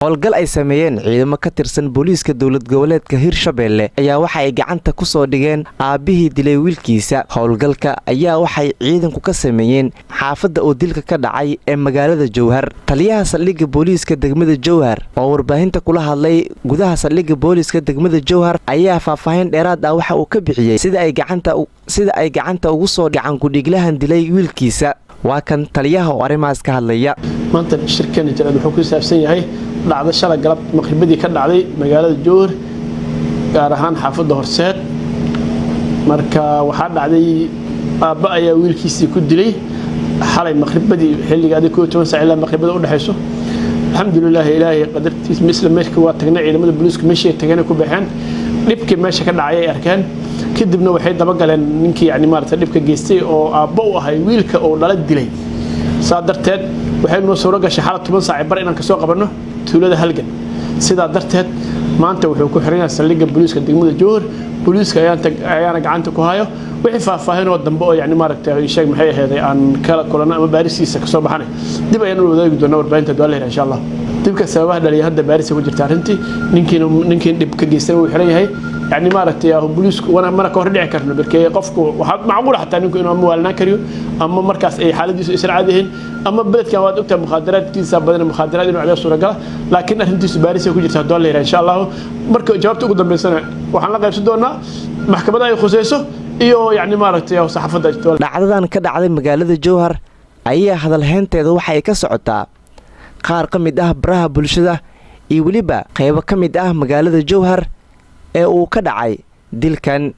Howlgal ay sameeyeen ciidamo ka tirsan booliiska dowlad goboleedka Hirshabelle ayaa waxa ay gacanta ku soo dhigeen aabbihii dilay wiilkiisa. Howlgalka ayaa waxay ciidanku ka sameeyeen xaafadda uu dilka ka dhacay ee magaalada Jowhar. Taliyaha saldhigga booliiska degmada Jowhar oo warbaahinta kula hadlay gudaha saldhigga booliiska degmada Jowhar ayaa faahfaahin dheeraad ah waxa uu ka bixiyey sida ay gacanta ugu soo gacankudhiglahan dilay wiilkiisa. Waa kan taliyaha oo arrimahaas ka hadlaya. Maanta shirkeena jiraad wuxuu ku saabsan yahay dhacdo shalay galab maqribadii ka dhacday magaalada Jowhar, gaar ahaan xaafadda Horseed. Marka waxaa dhacday, aabba ayaa wiilkiisii ku dilay xalay maqribadii, xilliga adig 11 saac ilaa maqribada udhexayso. Alxamdulilah, Ilaahay qadartiis, isla meeshka waa tagnay. Ciidamada booliisku meeshii tageen ku baxeen, dhibkii meesha ka dhacay ay arkeen. Kadibna waxay dabagaleen ninkii, yani maarata, dhibka geystay oo aabbo u ahay wiilka oo dhala dilay. Saa darteed waxay noo suuro gashay xalay 10 saac bar inaan kasoo qabanno tuulada Halgan. Sidaa darteed maanta wuxuu ku xiran yahay saldhigga booliiska degmada Jowhar. Booliiska ayaana gacanta ku hayo. Wixii faahfaahin oo dambe oo, yani maaragtay, sheeg maxay aheeday, aan kala kulanno ama baarisiisa kasoo baxanay, dib ayaan ula wadaagi doonaa warbaahinta dowladda, insha Allah. Dibka sababaha dhaliya hadda baarisa ku jirta arrintii. Ninkiin dhib ka geystay wuu xiran yahay, yani maaragtay, booliisku mana ka hor dhici karno barkee. Qofku waxaa macquul xataa ninku inuu ama waalnaan kariyo ama markaas ay xaaladiisu aysan caadi ahayn, ama beledkan waad ogtahay mukhaadaraadkiisa badan, mukhaadaraad inuu cabaya suuragala. Laakiin arrintiisu baarisa ku jirta haddoo la yidhaha, insha Allahu. Marka jawaabta ugu dambeysana waxaan la qaybsan doonaa maxkamadda ay khuseyso iyo, yacni maaragtay, saxaafadda. Dhacdadan ka dhacday magaalada Jowhar ayaa hadalhaynteeda waxay ka socotaa qaar ka mid ah baraha bulshada iyo weliba qaybo ka mid ah magaalada Jowhar ee uu ka dhacay dilkan.